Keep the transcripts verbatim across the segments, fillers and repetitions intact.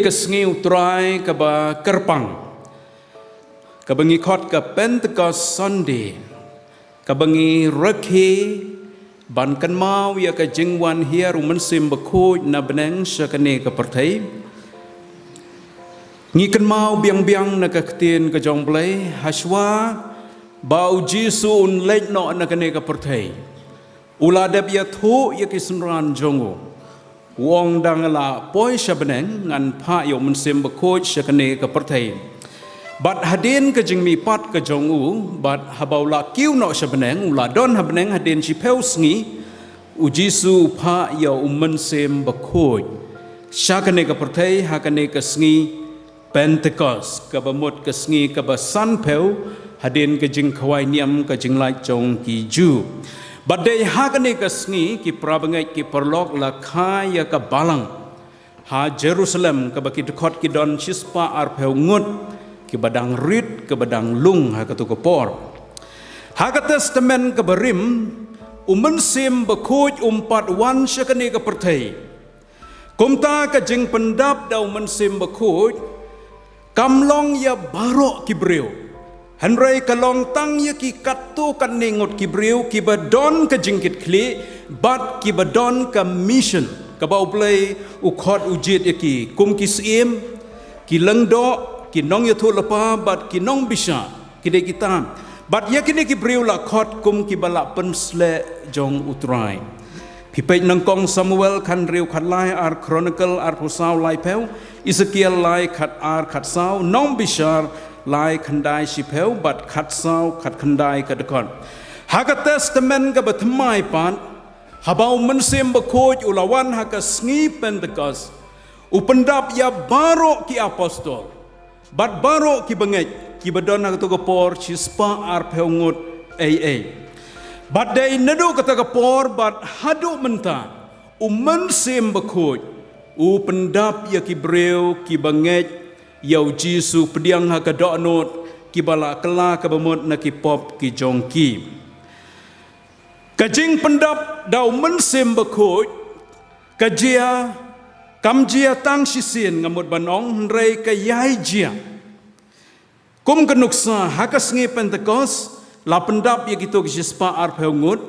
Ka sngi U Trai kaba kyrpang, kaba ngi khot ka Pentecost Sunday, kaba ngi rakhe ban kynmaw ïa ka jingwan hiar U Mynsiem Bakhuid na bneng sha kane ka pyrthei. Ngi kynmaw biang biang na ka ktien ka jong U Blei, hashwa ba U Jisu un leit noh na kane ka pyrthei, u la dep ïathuh ïa ki synran jong u, u ong, dang la poi sha bneng, ngan phah ïa U Mynsiem Bakhuid sha kane ka pyrthei. Bad hadien ka jingmihpat ka jong u, bad haba u la kiew noh sha bneng, u la don ha bneng hadien shiphew sngi, U Jisu u phah ïa U Mynsiem Bakhuid sha kane ka pyrthei ha kane ka sngi Pentecost, kaba mut ka sngi kaba sanphew hadien ka jingkhawai niam ka jinglait jong ki Jiw. Bad dei ha kane ka sngi, ki parabangeit ki paralok, la kha ïa ka balang ha Jerusalem, kaba ki dkhot ki don shispah arphew ngut, kiba dang rit, kiba dang lung ha kato ka por. Ha ka Testament kaba rim, U Mynsiem Bakhuid um pat wan sha kane ka pyrthei. Kumta ka jingpyndap da U Mynsiem Bakhuid kam long ïa baroh ki briew, hynrei ka long tang ïa ki katto katne ngut ki briew kiba don ka jingkitkhlieh bad kiba don ka mission kaba U Blei u khot u jied ïa ki, kum ki syiem, ki lyngdoh, ki nongïathuhlypa bad ki nongbishar. Ki dei kita. Bad ïa kine ki briew la khot kum kiba la pynsleh jong U Trai. Phi peit nyngkong Samuel khathynriew khatlai, Ar Chronicle arphew saw laiphew, Esekiel lai khatar khatsaw, Nongbishar lai khyndai shiphew bad khatsaw khatkhyndai ka dkhot. Ha ka Testament kaba thymmai pat, haba U Mynsiem Bakhuid u la wan ha ka sngi Pentecost, u pyndap ïa baroh ki apostol bad baroh ki bangeit kiba don ha kato ka por shispah arphew ngut ei ei. Bad dei naduh kata ka por bad haduh mynta, U Mynsiem Bakhuid u pyndap ïa ki briew kiba ngeit ïa U Jisu, pdiang ha ka dohnud, kiba la kylla kaba mut na ki pop ki jong ki. Ka jingpyndap da U Mynsiem Bakhuid ka jia, kam jia tang shisien, nga mut ban ong, hynrei ka ïai jia. Kum ka nuksa, ha ka sngi Pentecost la pyndap ïa kito ki shispah arphew ngut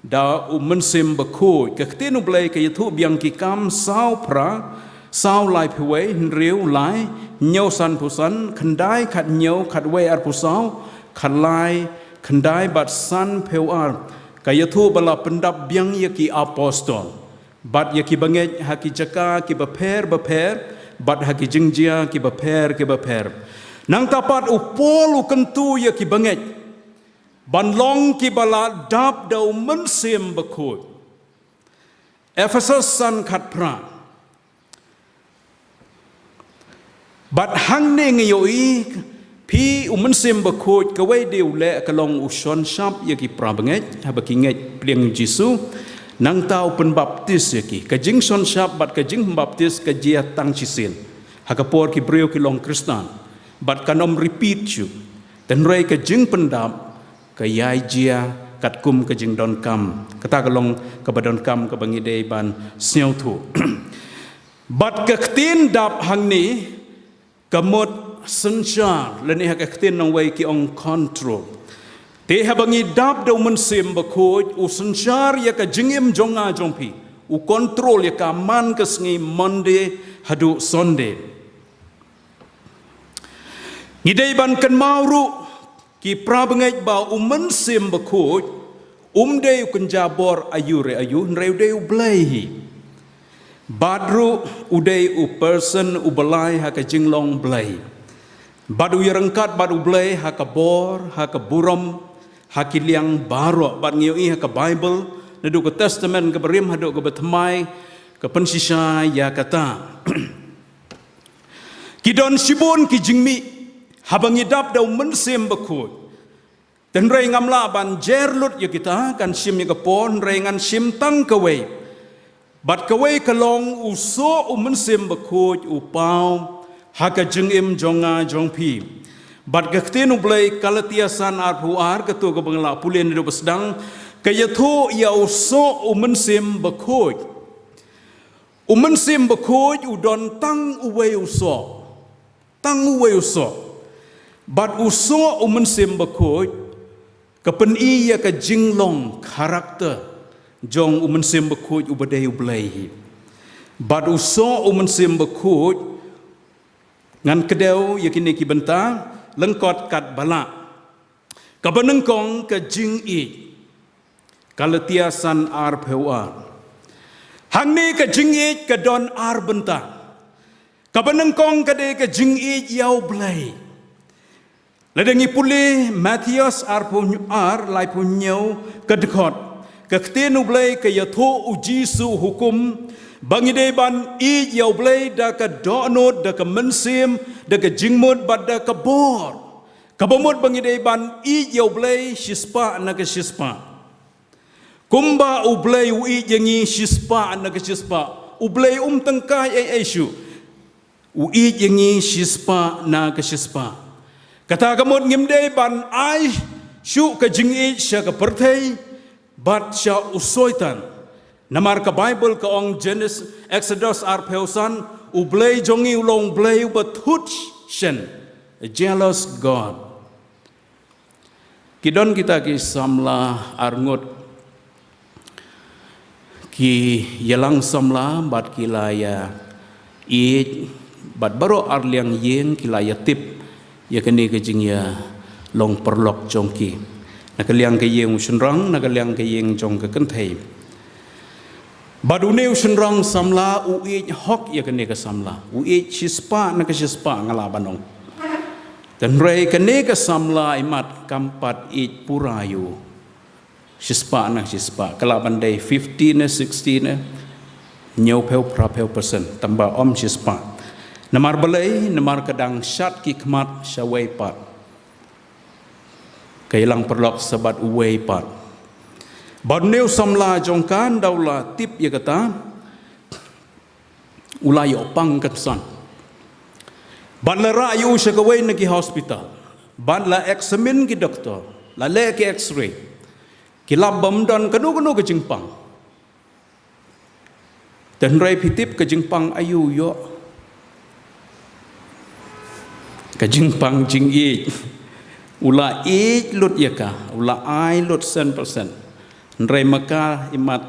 da U Mynsiem Bakhuid. Ka ktien U Blei ka ïathuh biang Ki Kam saw phra, saw laiphew wei, hynriew lai, hynñiew sanphew san, khyndai khathynñiew, khatwei arphew saw, khatlai, khyndai bad sanphew ar. Ka ïathuh ba la pyndap biang ïa ki apostol bad ïa ki bangeit ha ki jaka kiba pher bapher bad ha ki jingjia kiba pher kiba pher. Nangta pat U Paul u kyntu ïa ki bangeit ban long kiba la dap da U Mynsiem Bakhuid. Ephesos san khatphra. Bad hangne ngi ïohi, phi, U Mynsiem Bakhuid, kawei de u leh ka long u shon shap ïa ki parabangeit haba ki ngeit pdiang U Jisu, nangta u pynbaptis ïa ki. Ka jingshon shap bad ka jingpynbaptis ka jia tang shisien ha ka por ki briew ki long Khristan. Bad kan ym repeat shuh. Hynrei ka jingpyndap ka ïai jia katkum ka jingdonkam. Kata ka long kaba donkam kaba ngi dei ban sngewthuh. Bad ka ktien dap hangne ka mut synshar, lane ha ka ktien nongwei ki ong control. Te haba ngi dap da U Mynsiem Bakhuid, u synshar ïa ka jingim jong nga jong phi, u control ïa ka man ka sngi Monday haduh Sunday. Ngi dei ban kynmaw ruh ki parabangeit ba U Mynsiem Bakhuid um dei u kynja bor aïu re aïu, hynrei u dei U Blei hi. Bad ruh u dei u person uba lai ha ka jinglong Blei. Bad u ïaryngkat bad U Blei ha ka bor, ha ka burom, ha ki liang baroh. Bad ngi ïohi ha ka Baibl, naduh ka Testament kaba rim haduh kaba thymmai, ka pynshisha ïa kata. Ki don shibun ki jingmih haba ngi dap da U Mynsiem Bakhuid. Hynrei ngam lah ban jer lut ïa kita, kan shim ïa ka por, hynrei ngan shim tang kawei. Bad kawei ka long u soh U Mynsiem Bakhuid u paw ha ka jingim jong nga jong phi. Bad ka ktien U Blei, Galatia san arphew ar, kato kaba nga la pule naduh ba sdang, ka ïathuh ïa u soh U Mynsiem Bakhuid. U Mynsiem Bakhuid u don tang uwei u soh. Tang uwei u soh. Bad u soh u Mynsiem Bakhuid, ka pyni ïa ka jinglong, character, jong u Mynsiem Bakhuid uba dei U Blei hi. Bad u soh u Mynsiem Bakhuid, ngan kdew ïa kine ki bynta, lyngkot katba lah. Kaba nyngkong ka jingïeit. Galatia san arphew ar. Hangne ka jingïeit ka don ar bynta. Kaba nyngkong ka dei ka jingïeit ïa U Blei. Lada ngi pule Mathaios arphew ar, laiphew hynñiew ka dkhot. Ka ktien U Blei ka ïathuh u Jisu hukum, ba ngi dei ban ïeit ïa U Blei da ka dohnud, da ka mynsiem, da ka jingmut, bad da ka bor. Kaba mut ba ngi dei ban ïeit ïa U Blei shispah na ka shispah. Kumba U Blei u ïeit ïa ngi shispah na ka shispah. U Blei um tyngkai ei ei shuh. U ïeit ïa ngi shispah na ka shispah. Kata ka mut ngim dei ban ai shuh ka jingïeit sha ka pyrthei, bad sha u Soitan. Namar ka Baibl ka ong Genesis, Exodus arphew san, U Blei jong ngi u long Blei uba thut shen. A jealous God. Ki don kita ki samla arngut. Ki ïalang samla bad ki la ïa ïeit bad baroh arliang ïing ki la ïa tip ïa kane ka jingïalong paralok jong ki. Na ka liang ka ïing u shynrang, na ka liang ka ïing jong ka kynthei. Bad une u shynrang samla u ïeit hok ïa kane ka samla. U ïeit shispah na ka shispah nga lah ban ong. Hynrei kane ka samla imat kam pat ïeit pura ïa u. Shispah na shispah. Ka lah ban dei fifty ne sixty ne. Hynñiewphew phraphew percent. Tangba ym shispah. Namar balei, namar ka dang shad ki khmat sha wei pat. Ka ïalang paralok sa bad uwei pat. Bad une u samla jong ka ynda u la tip ïa kata. U la ïoh pang kynsan. Bad la rah ïa u sha kawei na ki hospital. Bad la examine ki doktor. La leh ki X-ray. Ki lap bym don kano kano ka jingpang. Hynrei phi tip ka jingpang aïu u ïoh. Ka jingpang jingïeit. U la ïeit lut ïa ka. U la ai lut percent percent. Hynrei ma ka imat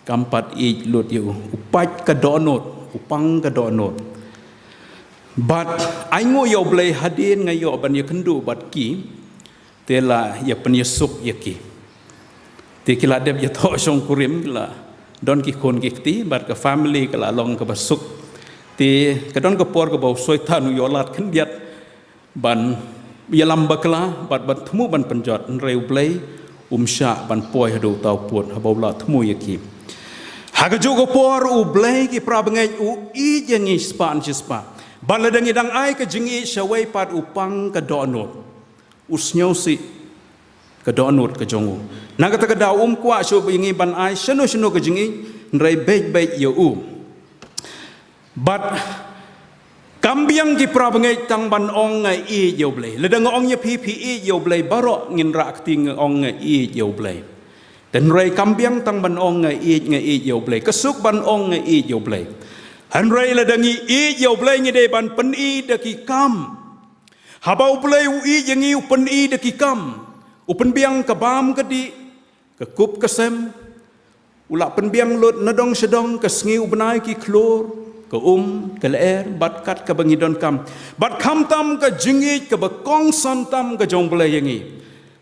kam pat ïeit lut ïa u. U pait ka dohnud, u pang ka dohnud. Bad ai nguh ïa U Blei hadien nga ïoh ban ïakynduh bad ki. Te la ïa pynïasuk ïa ki. Te ki la dep ïathoh shongkurim, ki la don ki khun ki kti, bad ka family ka la long kaba suk. Te ka don ka por kaba u Soitan u ïoh lad khyndiat ban ïalam bakla, bad ban thmu ban pynjot, hynrei U Blei um shah ban poi haduh uta u pud, haba u la thmu ïa ki. Ha kajuh ka por U Blei ki para bangeit u ïeit ïa ngi shispah na shispah. Bad lada ngi dang ai ka jingïeit sha wei pat u pang ka dohnud. U sngewsih ka dohnud ka jong u. Na kata ka daw um kwah shuh ba ïa ngi ban ai shano shano ka jingïeit, hynrei beit beit ïa u. Bad kam biang ki para bangeit tang ban ong nga ïeit ïa U Blei. Lada nga ong ïa phi phi ïeit ïa U Blei, baroh ngin rah kti nga ong nga ïeit ïa U Blei. Hynrei kam biang tang ban ong nga ïeit, nga ïeit ïa U Blei. Ka suk ban ong nga ïeit ïa U Blei. Hynrei lada ngi ïeit ïa U Blei ngi dei ban pyni da ki kam. Haba U Blei u ïeit ïa ngi u pyni da ki kam. U pynbiang ka bam ka dih, ka kup ka sem. U la pynbiang lut na dong sha dong, ka sngi u bnai, ki khlur, ka um, ka lyer, bad kat kaba ngi donkam. Bad khamtam ka jingïeit kaba kongsan tam ka jong U Blei ïa ngi.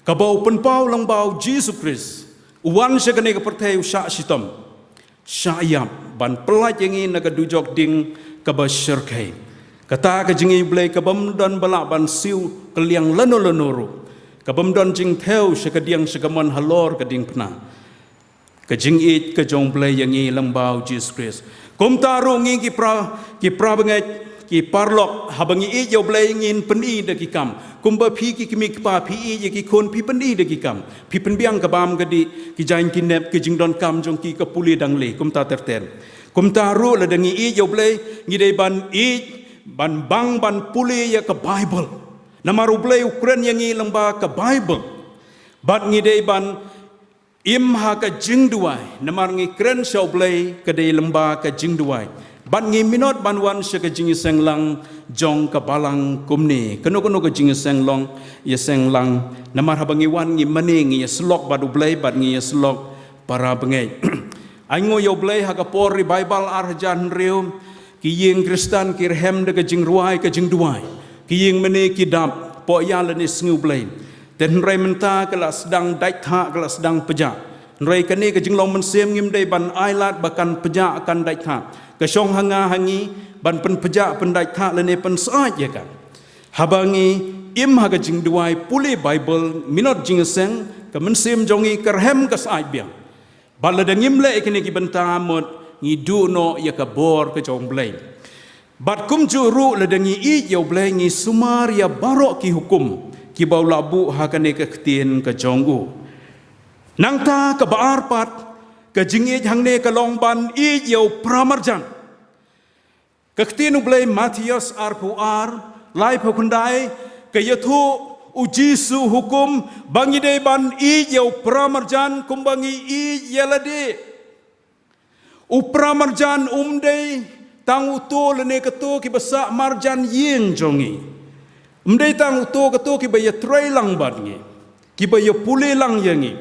Kaba u pynpaw lyngba u Jisu Khrist. U wan sha kane ka pyrthei u shah shitom. Shah ïap ban pyllait ïa ngi na ka dujok ding kaba shyrkhei. Kata ka jingïeit U Blei kabym don ba lah ban siew kylliang lano lano ruh. Kabym don jingthew sha ka diang sha ka mon halor ka diengphna. Ka jingïeit ka jong U Blei ïa ngi lyngba u Jisu Khrist. Kumta ruh ngi ki para, ki para bangeit, ki paralok, haba ngi ïeit ïa U Blei ngin pyni da ki kam. Kumba phi ki kmie kpa phi ïeit ïa ki khun phi pyni da ki kam. Phi pynbiang ka bam ka dih, ki jaiñ ki nep, ki jingdonkam jong ki ka pule dang leh, kumta ter ter. Kumta ruh lada ngi ïeit ïa U Blei, ngi dei ban ïeit, ban bang, ban pule ïa ka Baibl. Namar U Blei u kren ïa ngi lyngba ka Baibl. Bad ngi dei ban Im ha ka jingduwai, namar ngi kren sha U Blei ka dei lyngba ka jingduwai. Bad ngi minot ban wan sha ka jingïaseng lang jong ka balang kumne. Kano kano ka jingïaseng long, ïaseng lang. Namar haba ngi wan ngi mane ngi ïasyllok bad U Blei bad ngi ïasyllok para bangeit. Ai nguh ïa U Blei ha ka por revival ar hajar hynriew, ki ïing Khristan ki rhem da ka jingrwai ka jingduwai. Ki ïing mane ki dap, poh ïa lane sngi U Blei. Te hynrei mynta ka la sdang dait thah, ka la sdang pjah. Hynrei kane ka jinglong mynsiem ngim dei ban ailad ba kan pjah kan dait thah. Ka shong ha nga ha ngi ban pynpjah pyndait thah lane pynsyaid ïa ka. Haba ngi im ha ka jingduwai, pule Bible, minot jingïaseng, ka mynsiem jong ngi ka rhem ka syaid biang. Bad lada ngim leh ïa kine ki bynta mut ngi duh noh ïa ka bor ka jong U Blei. Bad kumjuh ruh lada ngi ïeit ïa U Blei ngi sumar ïa baroh ki hukum kiba u la buh ha kane ka ktien ka jong u. Nangta kaba ar pat, ka jingïeit hangne ka long ban ïeit ïa u para marjan. Ka ktien U Blei Mathaios arphew ar, laiphew khyndai, ka ïathuh u Jisu hukum ba ngi dei ban ïeit ïa u para marjan kumba ngi ïeit ïa lade. U para marjan um dei tang uto lane kato kiba sah marjan ïing jong ngi. Um dei tang uto kato kiba ïatrei lang bad ngi, kiba ïapule lang ïa ngi.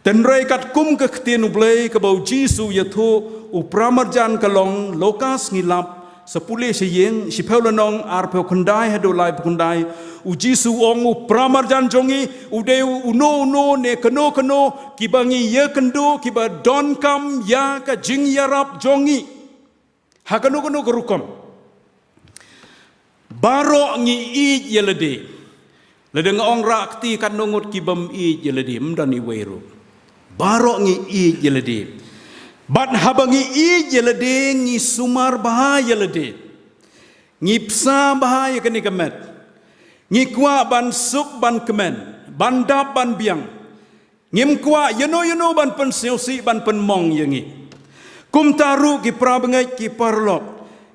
Te hynrei katkum ka ktien U Blei kaba u Jisu u ïathuh, u para marjan ka long, lyngba ka sngi lap, sa pule sha ïing, shiphew lynnong arphew khyndai haduh laiphew khyndai, u Jisu u ong u para marjan jong ngi u dei uno uno ne kano kano kiba ngi ïakynduh, kiba donkam ïa ka jingïarap jong ngi ha kano kano ka rukom. Baroh ngi ïeit ïa lade. Lada nga ong rah kti katno ngut kibym ïeit ïa lade, ym don iwei ruh. Baroh ngi ïeit ïa lade. Bad haba ngi ïeit ïa lade ngi sumar bha ïa lade. Ngi bsa bha ïa kane ka met. Ngi kwah ban suk ban kmen, ban dap ban biang. Ngim kwah ïano ïano ban pynsngewsih ban pynmong ïa ngi. Kumta ruh ki para bangeit ki paralok,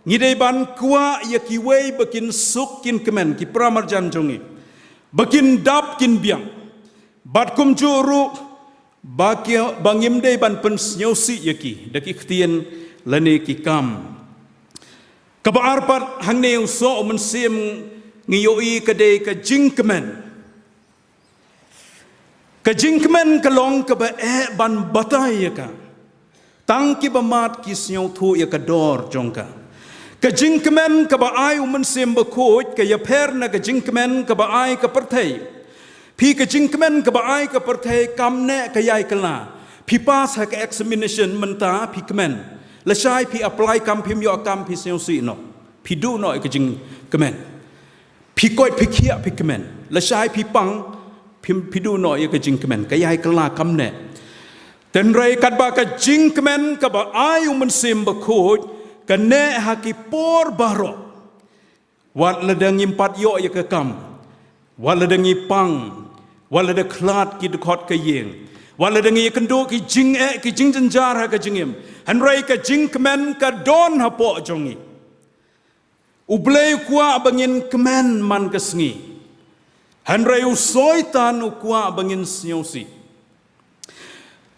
ngi dei ban kwah ïa kiwei ba kin suk kin kmen, ki para marjan jong ngi, ba kin dap kin biang. Bad kumjuh ruh ba ki, ba ngim dei ban pynsngewsih ïa ki da ki ktien lane ki kam. Kaba ar pat, hangne u soh u mynsiem ngi ïohi ka dei ka jingkmen. Ka jingkmen ka long kaba eh ban batai ïa ka. Tang kiba mad ki sngewthuh ïa ka dor jong ka. Ka jingkmen kaba ai u Mynsiem Bakhuid ka ïapher na ka jingkmen kaba ai ka pyrthei. Phi, ka jingkmen kaba ai ka pyrthei kam neh ka ïai kylla. Phi pass ha ka examination mynta phi kmen. Lashai phi apply kam phim ïoh kam phi sngewsih noh. Phi duh noh ïa ka jingkmen. Phi koit phi khiah phi kmen. Lashai phi pang, phi, phi duh noh ïa ka jingkmen. Ka ïai kylla kam neh. Te hynrei katba ka jingkmen kaba ai u Mynsiem Bakhuid ka neh ha ki por baroh. Wat lada ngim pat ïoh ïa ka kam. Wat lada ngi pang. Wat lada khlad ki dkhot ka ïing. Wat lada ngi ïakynduh ki jingeh ki jingjynjar ha ka jingim. Hynrei ka jingkmen ka don hapoh jong ngi. U Blei u kwah ba ngin kmen man ka sngi. Hynrei u Soitan u kwah ba ngin sngewsih.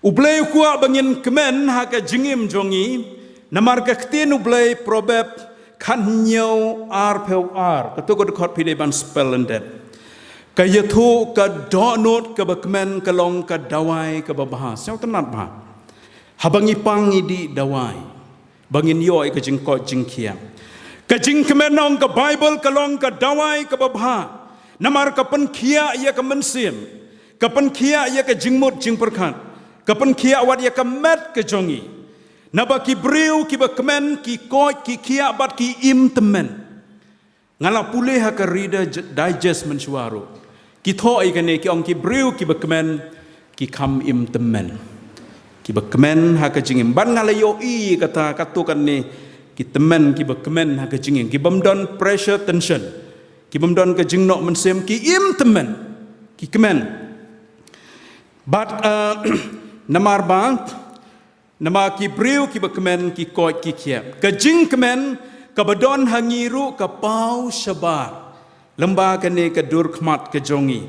U Blei u kwah ba ngin kmen ha ka jingim jong ngi, namar ka ktien U Blei, Proverb khathynñiew arphew ar. Kato ka dkhot phi dei ban spell lyndet. Ka ïathuh ka dohnud kaba kmen ka long ka dawai kaba bha. Sngewtynnat bha. Haba ngi pang ngi dih dawai. Ba ngin ïoh ïa ka jingkoit jingkhiah. Ka jingkmen, ong ka Baibl, ka long ka dawai kaba bha. Namar ka pynkhiah ïa ka mynsiem. Ka pynkhiah ïa ka jingmut jingpyrkhat. Ka pynkhiah wat ïa ka met ka jong ngi. Naba ki briew kiba kmen ki koit ki khiah bad ki im tymmen. Nga la pule ha ka Reader Digest mynshuwa ruh. Ki thoh ïa kane, ki ong ki briew kiba kmen ki kham im tymmen. Kiba kmen ha ka jingim. Bad nga la ïohi kata, kato kane ki tymmen, kiba kmen ha ka jingim. Ki bym don pressure, tension. Ki bym don ka jingnoh mynsiem, ki im tymmen. Ki kmen. Bad, uh, namar ba Namar ki briew kiba kmen ki koit ki khiah. Ka jingkmen kaba don ha ngi ruh ka paw shabar. Lyngba kane ka dur khmat ka jong ngi.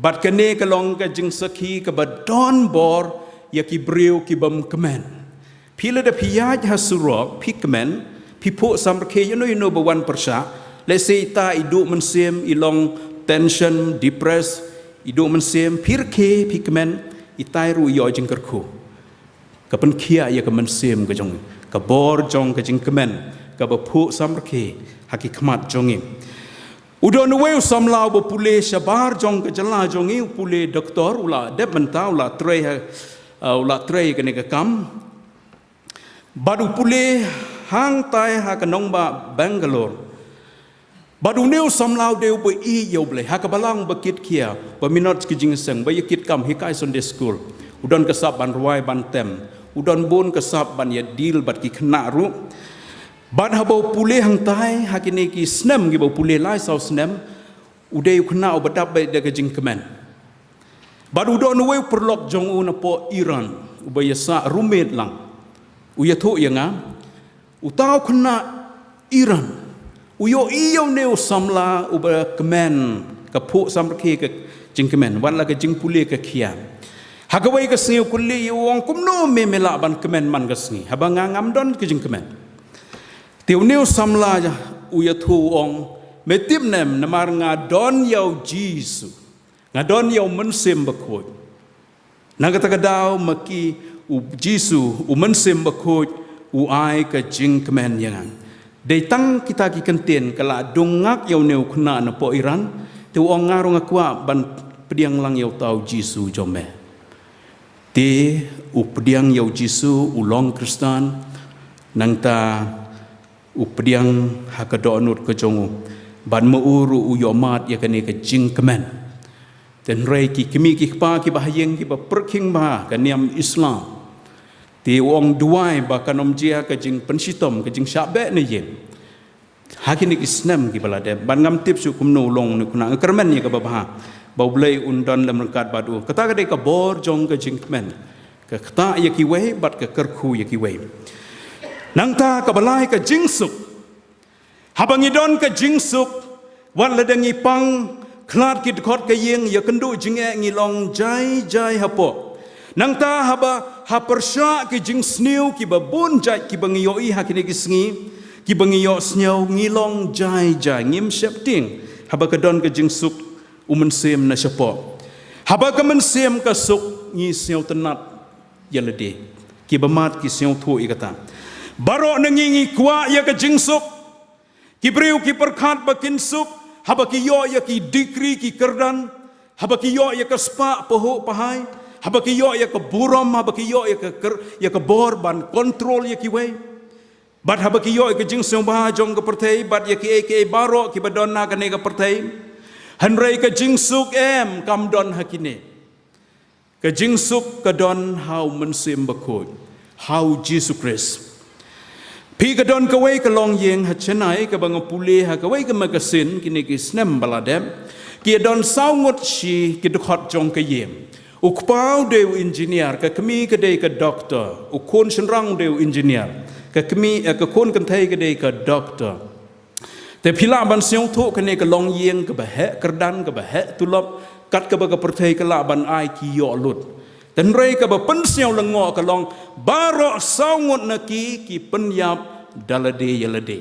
Bad kane ka long ka jingsakhi kaba don bor ïa ki briew ki bym kmen. Phi lada phi ïaid ha surok, phi kmen, phi phuh samrkhie ïano ïano ba wan pyrshah, lehse ita i duh mynsiem, i long tension, depressed, i duh mynsiem, phi rkhie, phi kmen, itai ruh ïoh jingkyrkhu. Ka pynkhiah ïa ka mynsiem ka jong, ka bor jong ka jingkmen, kaba phuh samrkhie ha ki khmat jong ngi. U don uwei u samla uba pule shabar jong ka jylla jong ngi, u pule doktor, u la dep mynta, u la trei ha, uh, u la trei kane ka kam. Bad u pule hangtai ha ka nongbah Bangalore. Bad une u samla u dei uba ïeit ïa U Blei, ha ka balang ba kit khia, ba minot ki jingïaseng, ba ïa kit kam, hikai Sunday school. U don ka sap ban rwai ban tem. U don bun ka sap ban ïa deal bad ki khynnah ruh. Bad haba u pule hangtai, ha kine ki snem kiba u pule lai saw snem, u dei u khynnah uba dap beit da ka jingkmen. Bad u don uwei u paralok jong u napoh Iran, uba ïasah roommate lang. U ïathuh ïa nga, uta u khynnah Iran u ïohi ïa une u samla uba kmen, ka phuh samrkhie ka jingkmen, wat la ka jingpule ka khia. Ha kawei ka sngi u kylli ïa u, u ong, kumno me me lah ban kmen man ka sngi, haba nga ngam don ka jingkmen. Te une u samla u ïathuh u ong, me tip ne em, namar nga don ïa U Jisu. Nga don ïa U Mynsiem Bakhuid. Na kata ka daw ma ki, U Jisu, U Mynsiem Bakhuid, u ai ka jingkmen ïa nga. Dei tang kita ki kyntien ka la dung ngak ïa une u khynnah napoh Iran, te u ong, nga ruh nga kwah ban pdiang lang ïa uta U Jisu jong me. Te u pdiang ïa U Jisu, u long Khristan, nangta u pdiang ha ka dohnud ka jong u. Bad ma u ruh u ïohmad ïa kane ka jingkmen. Te hynrei ki kmie ki kpa kiba ha ïing kiba pyrkhing bha ka niam Islam. Te u ong, duwai ba kan ym jia ka jingpynshitom, ka jingshah beh na ïing. Ha kine ki snem kiba la dep, bad ngam tip shuh kumno u long une u khynnah, nga kyrmen ïa kaba bha ba U Blei un don lem ryngkat bad u. Kata ka dei ka bor jong ka jingkmen. Ka ktah ïa kiwei bad ka kyrkhu ïa kiwei. Nangta kaba lai, ka jingsuk. Haba ngi don ka jingsuk, wat lada ngi pang, khlad ki dkhot ka ïing, ïakynduh jingeh, ngi long jai jai hapoh. Nangta haba ha pyrshah ki jingsniew kiba bun jait kiba ngi ïohi ha kine ki sngi, kiba ngi ïohsngew, ngi long jai jai, ngim sheptieng. Haba ka don ka jingsuk, U Mynsiem na shapoh. Haba ka mynsiem ka suk, ngi sngewtynnat ïa lade. Kiba mad ki sngewthuh ïa kata. Baroh na ngi ngi kwah ïa ka jingsuk. Ki briew ki pyrkhat ba kin suk haba ki ïoh ïa ki degree ki kyrdan, haba ki ïoh ïa ka spah pahuh pahai, haba ki ïoh ïa ka burom, haba ki ïoh ïa ka kyr-, ïa ka bor ban control ïa kiwei. Bad haba ki ïoh ïa ka jingsngewbha jong ka pyrthei, bad ïa kiei kiei baroh kiba don ha kane ka pyrthei. Hynrei ka jingsuk em, kam don ha kine. Ka jingsuk ka don ha U Mynsiem Bakhuid, ha U Jisu Khrist. Phi, ka don kawei ka longïing ha Chennai kaba nga pule ha kawei ka magazine kine ki snem ba la dep. Ki don saw ngut shi ki dkhot jong ka ïing. U kpa u dei u engineer, ka kmie ka dei ka doctor, u khun shynrang u dei u engineer, ka kmie, eh, ka khun kynthei ka dei ka doctor. Te phi lah ban sngewthuh kane ka longïing kaba heh kyrdan, kaba heh tulop, kat kaba ka pyrthei ka lah ban ai, ki ïoh lut. Te hynrei kaba pynsngew lyngngoh ka long, baroh saw ngut na ki, ki pynïap da lade ïa lade.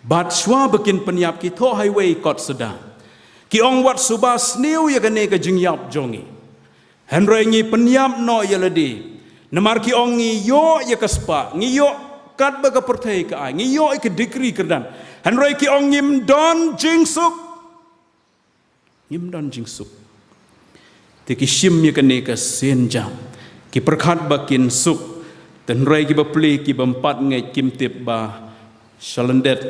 Bad shuwa ba kin pynïap, ki thoh ha iwei i kot sdang. Ki ong, wat suba sniew ïa kane ka jingïap jong ngi. Hynrei ngi pynïap noh ïa lade. Namar ki ong, ngi ïoh ïa ka spah, ngi ïoh katba ka pyrthei ka ai, ngi ïoh ïa ka degree kyrdan. Hynrei ki ong, ngim don jingsuk. Ngim don jingsuk. Te ki shim ïa kane ka sienjam. Ki pyrkhat ba kin suk. Te hynrei kiba plie, ki bym pat ngeit, kim tip ba shalyndet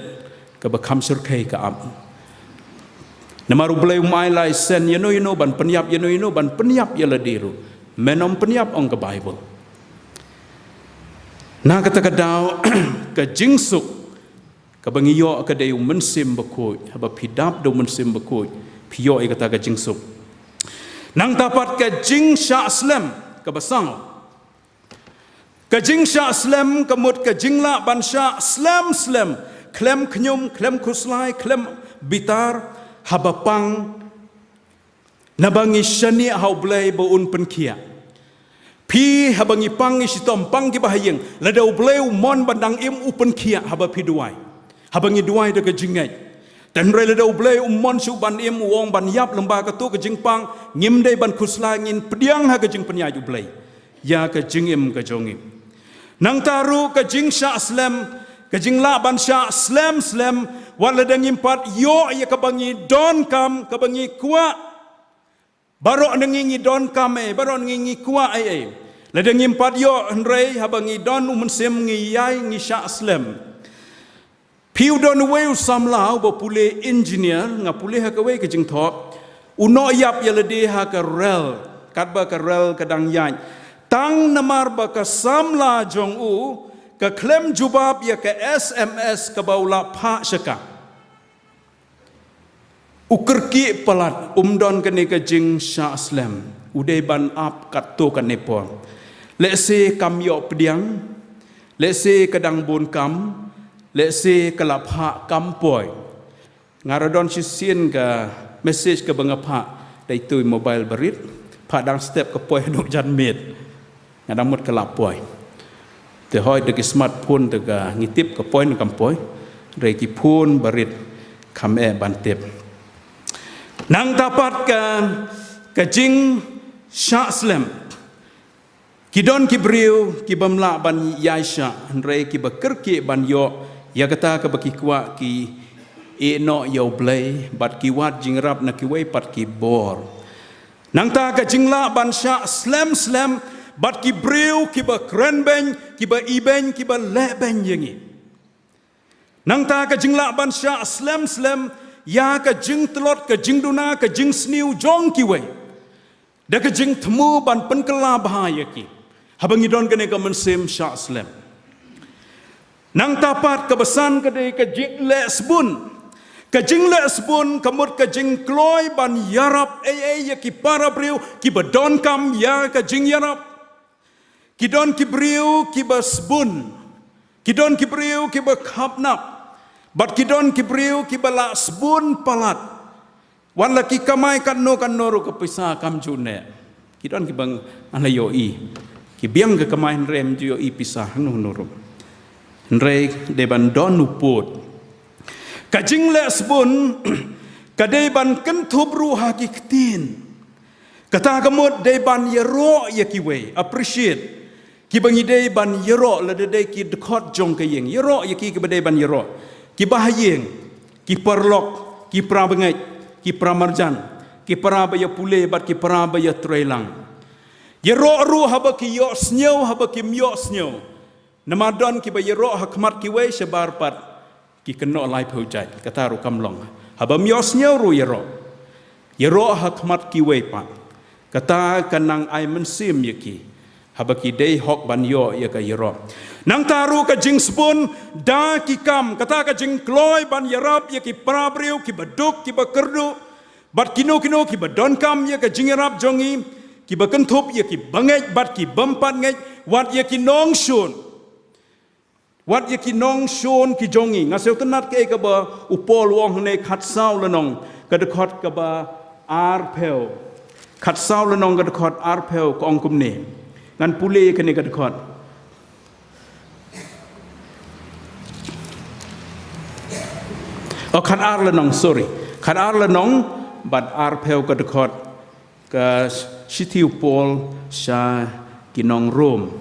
kaba kham shyrkhei ka ap. Namar U Blei um ai laisen ïano ïano ban pynïap, ïano ïano ban pynïap ïa lade ruh. Men ym pynïap, ong ka Baibl. Na kata ka daw, ka jingsuk kaba ngi ïoh ka dei U Mynsiem Bakhuid. Haba phi dap da U Mynsiem Bakhuid, phi ïoh ïa kata ka jingsuk. Nangta pat ka jingshah slem kaba saw. Ka jingshah slem ka mut ka jinglah ban shah slem slem, khlem khñium, khlem khuslai, khlem bitar, haba pang, naba ngi shaniah ha U Blei ba un pynkhiah. Phi haba ngi pang ngi shitom, pang kiba ha ïing, lada U Blei u mon ban dang im, u pynkhiah haba phi duwai. Haba ngi duwai da ka jingngeit. Te hynrei lada U Blei um mon shuh ban im, u ong ban ïap lyngba kato ka jingpang, ngim dei ban khuslai, ngin pdiang ha ka jingpynïaid U Blei ïa ka jingim ka jong ngi. Nangta ruh ka jingshah slem, ka jinglah ban shah slem slem, wat lada ngim pat ïoh ïa kaba ngi donkam, kaba ngi kwah. Baroh na ngi ngi donkam ei, baroh na ngi ngi kwah ei ei. Lada ngim pat ïoh, hynrei haba ngi don u mynsiem ngi ïai, ngi shah slem. Phi, u don uwei u samla uba pule engineer, nga pule ha kawei ka jingthoh, u noh ïap ïa lade ha ka rel, katba ka rel ka dang ïaid. Tang namar ba ka samla jong u ka khlem jubab ïa ka S M S kaba u la phah sha ka. U kyrkieh palat, um don kane ka jingshah slem, u dei ban ap katto katne por. Lehse kam ïoh pdiang, lehse ka dang bun kam, lehse ka la phah kam poi. Nga la don shisien ka message kaba nga phah da itu i mobile barit, phah dang step ka poi haduh janmiet. Nga dang mut ka la poi. Te hooid da ki smartphone te ka ngi tip ka poi ne kam poi. Hynrei ki phone barit kam eh ban tip. Nangta pat ka, ka jingshah slem. Ki don ki briew ki bym lah ban ïaishah, hynrei kiba kyrkieh ban ïoh ïa kata kaba ki kwah, ki ïehnoh ïa U Blei bad ki wad jingïarap na kiwei pat ki bor. Nangta ka jinglah ban shah slem slem bad ki briew kiba krenbeiñ, kiba ibeiñ, kiba lehbeiñ ïa ngi. Nangta ka jinglah ban shah slem slem ïa ka jingtlot, ka jingduna, ka jingsniew jong kiwei, da ka jingthmu ban pynkylla bha ïa ki. Haba ngi don kane ka mynsiem shah slem. Nangta pat kaba san ka dei ka jingleh sbun. Ka jingleh sbun ka mut ka jingkloi ban ïarap ei ei ïa ki para briew kiba donkam ïa ka jingïarap. Ki don ki briew kiba sbun. Ki don ki briew kiba khapnap. Bad ki don ki briew kiba lah sbun palat. Wat la ki kamai katno katno ruh ka pisa kam ju neh. Ki don kiba ngan la ïohi. Ki biang ka kamai hynrei ym ju ïohi pisa hangno hangno ruh. Hynrei dei ban don u pud. Ka jingleh sbun ka dei ban kynthup ruh ha ki ktien. Kata ka mut dei ban ïaroh ïa kiwei, appreciate. Kiba ngi dei ban ïaroh, lada dei ki dkhot jong ka ïing, ïaroh ïa ki kiba dei ban ïaroh. Kiba ha ïing, ki paralok, ki para bangeit, ki para marjan, ki para ba ïa pule bad ki para ba ïa trei lang. Ïaroh ruh haba ki ïohsngew, haba kim ïohsngew. Namar don kiba ïaroh ha khmat kiwei shabar pat ki kynnoh laiphew jait, kata ruh kam long. Haba ym ïohsngew ruh ïaroh. Ïaroh ha khmat kiwei pat. Kata ka nang ai mynsiem ïa ki. Haba ki dei hok ban ïoh ïa ka ïaroh. Nangta ruh ka jingsbun da ki kam, kata ka jingkloi ban ïarap ïa ki para briew kiba duk, kiba kyrduh. Bad kino kino kiba donkam ïa ka jingïarap jong ngi, kiba kynthup ïa ki bangeit bad ki bym pat ngeit, wat ïa ki nongshun. Wat ïa ki nongshun ki jong ngi. Nga sngewtynnat kaei kaba u Paul u ong hangne, Khatsaw Lynnong ka dkhot kaba arphew. Khatsaw Lynnong ka dkhot arphew ka ong kumne. Ngan pule ïa kane ka dkhot. Oh, Khatar Lynnong, sorry. Khatar Lynnong bad arphew ka dkhot. Ka shithi u Paul sha ki nong Rom,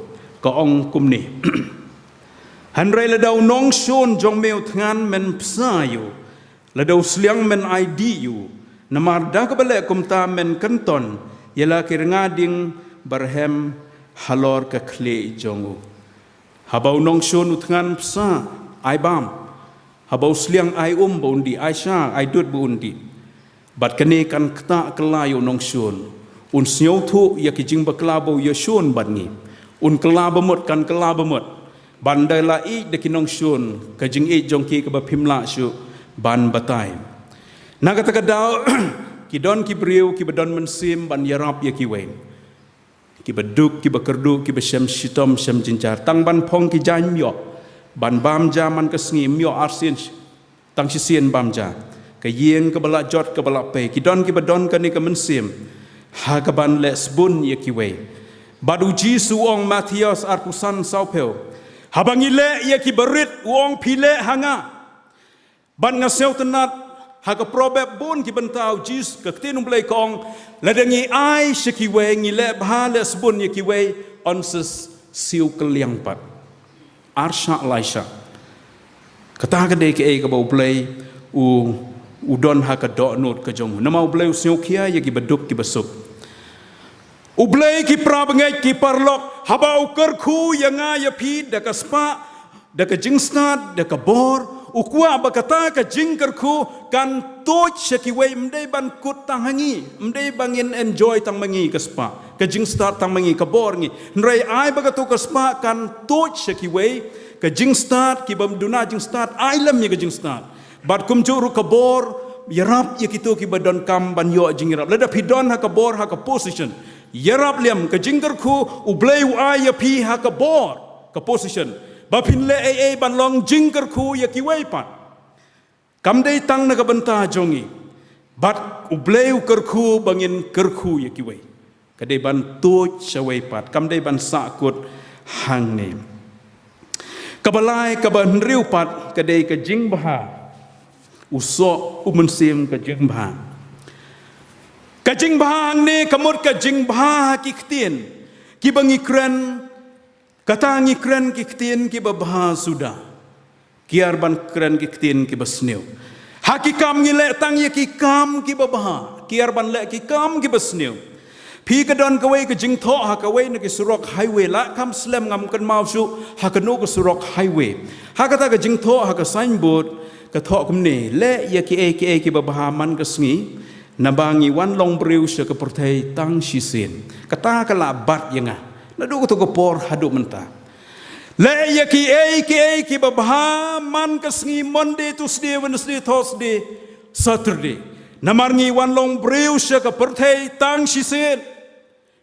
ka ong kumne. Hynrei lada u nongshun jong me u thngan, men bsa ïa u, lada u sliang men ai dih ïa u, namar da kaba leh kumta men kynton ïa la ki rnga ding ba rhem halor ka khlieh jong u. Haba u nongshun u thngan bsa, ai bam. Haba u sliang ai um ba un dih, ai sha, ai dud ba un dih. Bad kane kan ktah kylla ïa u nongshun. Un sngewthuh ïa ki jingbakla ba u ïashun bad ngi. Un kylla ba mut, kan kylla ba mut. Ban da la ïeit da ki nongshun, ka jingïeit jong ki kaba phim lah shuh ban batai. Na kata ka daw, ki don ki briew kiba don mynsiem ban ïarap ïa kiwei. Kiba duk, kiba kyrduh, kiba shem shitom, shem jynjar. Tang ban phong ki jaiñ ym ïoh. Ban bam ja man ka sngi ym ïoh, arsien sh-, tang shisien bam ja. Ka ïing kaba la jot, kaba la pei. Ki don kiba don kane ka mynsiem. Ha kaban leh sbun ïa kiwei. Bad u Jisu u ong, Mathaios arphew san, sawphew, haba ngi leh ïa ki barit, u ong, phi leh ha nga. Bad nga sngewtynnat, ha ka Proverb bun ki bynta u Jisu, ka ktien u Blei ka ong, lada ngi ai sha kiwei, ngi leh bha leh sbun ïa kiwei, yn sa siew kylliang pat. Ar shah lai shah. Kata ka dei kaei kaba u Blei u, u don ha ka dohnud ka jong u. Namar u Blei u sngewkhia ïa kiba duk kiba suk. U Blei, ki para bangeit, ki paralok, haba u kyrkhu ïa nga ïa phi da ka spah, da ka jingstad, da ka bor, u kwah ba kata ka jingkyrkhu kan tuid sha kiwei, ym dei ban kut tang ha ngi, ym dei ba ngin enjoy tang ma ngi ka spah, ka jingstad tang ma ngi, ka bor ngi. Hynrei ai ba kato ka spah kan tuid sha kiwei, ka jingstad, kiba ym duna jingstad, ai lem ïa ka jingstad. Bad kumjuh ruh ka bor, ïarap ïa kito kiba donkam ban ïoh jingïarap. Lada phi don ha ka bor, ha ka position, ïarap lem. Ka jingkyrkhu u Blei u ai ïa phi ha ka bor, ka position, ba phin leh ei ei ban long jingkyrkhu ïa kiwei pat. Kam dei tang na ka bynta jong ngi, bad u Blei u kyrkhu ba ngin kyrkhu ïa kiwei. Ka dei ban tuid shawei pat, kam dei ban sahkut hangne. Kaba lai, kaba hynriew pat, ka dei ka jingbha. U soh, u mynsiem ka jingbha. Ka jingbha hangne ka mut ka jingbha ha ki ktien kiba ngi kren. Kata ngi kren ki ktien kiba bha suda. Kiar ban kren ki ktien kiba sniew. Ha ki kam ngi leh tang ïa ki kam kiba bha. Kiar ban leh ki kam kiba sniew. Phi, ka don kawei ka jingthoh ha kawei na ki surok highway, lah kam slem, ngam kynmaw shuh ha kano ka surok highway. Ha kata ka jingthoh, ha ka signboard, ka thoh kumne, leh ïa kiei kiei kiba bha man ka sngi, naba ngi wan long briew sha ka pyrthei tang shisien. Kata ka la bat ïa nga naduh kato ka por haduh mynta. Leh ïa kiei kiei kiba bha man ka sngi, Monday, Tuesday, Wednesday, Thursday, Saturday. Namar ngi wan long briew sha ka pyrthei tang shisien.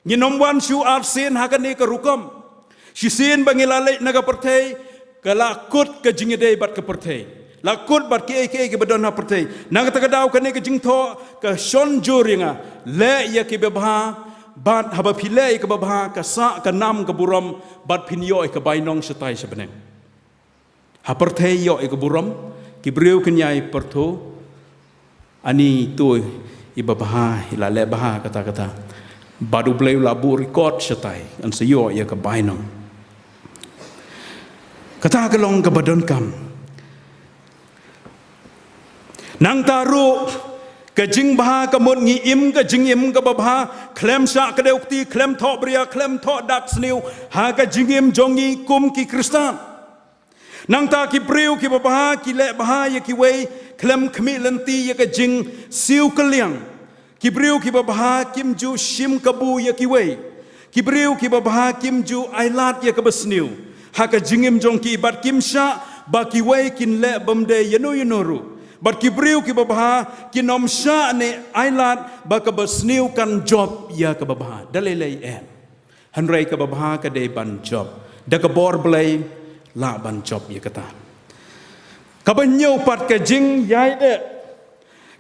Ngin ym wan shuh arsien ha kane ka rukom. Shisien ba ngi la leit na ka pyrthei, ka la kut ka jingïadei bad ka pyrthei. La kut bad kiei kiei kiba don ha pyrthei. Na kata ka daw kane ka jingthoh ka shon jur ïa nga. Leh ïa kiba bha, bad haba phi leh ïa kiba bha, ka sah ka nam ka burom, bad phin ïoh ïa ka bainong shatai sha bneng. Ha pyrthei ïoh ïa ka burom, ki briew kin ïai pyrthuh, ani to iba bha, i la leh bha kata kata. Bad u Blei u la buh record shatai, yn sa ïoh ïa ka bainong. Kata ka long kaba donkam. Nangta ruh, ka jingbha ka mut ngi im ka jingim kaba bha, khlem shah kdew kti, khlem thoh bria, khlem thoh dak sniew ha ka jingim jong ngi kum ki Khristan. Nangta ki briew kiba bha ki leh bha ïa kiwei, khlem khmih lynti ïa ka jingsiew kylliang. Ki briew kiba bha kim ju shim kabu ïa kiwei. Ki briew kiba bha kim ju ailad ïa kaba sniew ha ka jingim jong ki, bad kim shah ba kiwei kin leh bymdei ïano ïano ruh. Bad ki briew kiba bha kin ym shah ne ailad ba kaba sniew kan jop ïa kaba bha. Da lei lei em. Hynrei kaba bha ka dei ban jop. Da ka bor Blei lah ban jop ïa kata. Kaba hynñiew pat, ka jingïaineh.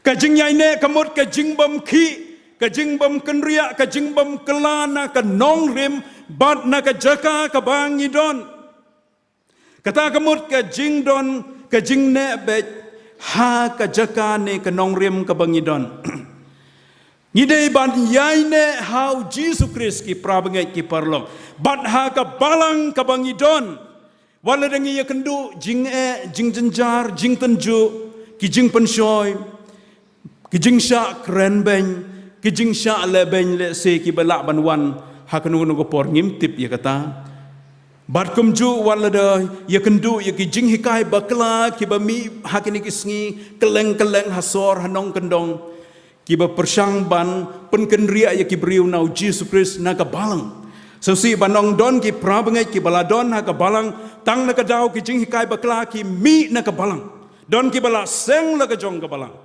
Ka jingïaineh ka mut ka jingbymkhih, ka jingbymkynriah, ka jingbymkylla na ka nongrim bad na ka jaka kaba ngi don. Kata ka mut ka jingdon, ka jingneh beit ha ka jaka ne ka nongrim kaba ngi don. Ngi dei ban ïaineh ha u Jisu Khrist, ki para bangeit, ki paralok, bad ha ka balang kaba ngi don. Wat lada ngi ïakynduh jingeh, jingjynjar, jingtynjuh, ki jingpynshoi, ki jingshah krenbeiñ, ki jingshah lehbeiñ lehse kiba lah ban wan ha kano kano ka por, ngim tip ïa kata. Bad kumjuh wat lada ïakynduh ïa ki jinghikai bakla kiba mih ha kine ki sngi, kylleng kylleng, ha sor, ha nongkyndong, kiba pyrshang ban pynkynriah ïa ki briew na u Jisu Khrist na ka balang. Sngewsih ban ong don ki para bangeit kiba la don ha ka balang, tang na ka daw ki jinghikai bakla ki mih na ka balang. Don kiba la seng la ka jong ka balang.